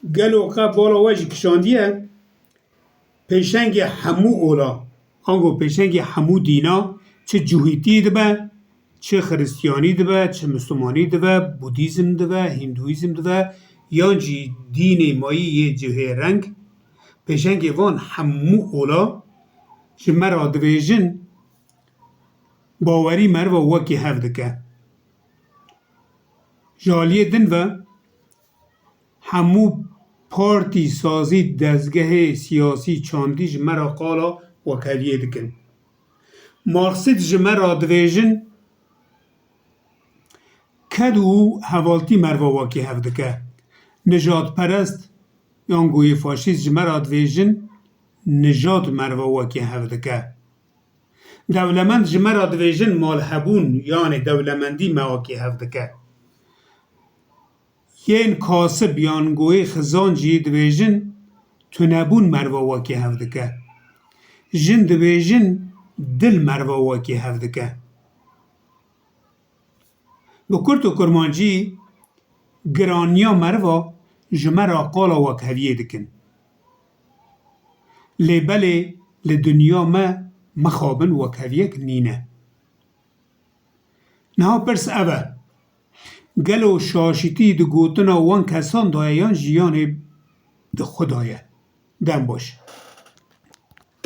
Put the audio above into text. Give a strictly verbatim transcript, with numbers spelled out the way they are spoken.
Gelo qe bala we jî kişandiye? Pêşengê hemû ola, ango pêşengê hemû dîna, çi Cihûtî dibe, çi Xiristiyanî dibe, çi Mislimanî dibe, Budîzm dibe, Hîndûîzm dibe, yan jî dînê mayî yê cihê reng, pêşengê van hemû ola ji me re dibêjin, bawerî meriva wekî hev dike. Ji aliyê din ve hemû partî, sazî, dezgehê siyasî, çandî ji me re qala wekheviyê dikin. Marksîst ji me re dibêjin, ked û hevaltî meriva wekî hev dike. Nijadperest yan goyê faşîst ji me re dibêjin, nijad meriva wekî hev dike. Dewlemend ji me re dibêjin malhebûn, yanê dewlemendî me wekî hev dike. Yên kasib yan goyê xizan jî dibêjin tunebûn meriva wekî hev dike. Jin dibêjin dil meriva wekî hev dike. Bi kurt û kurmancî, giraniya meriva ji me re qala wekheviyê dikin. Lê belê li dinya me mixabin wekheviyek nîne. Niha pirs ev e, gelo şaşîtî di gotina wan kesan de ye yan jiyanê di xwe de ye? Dem baş.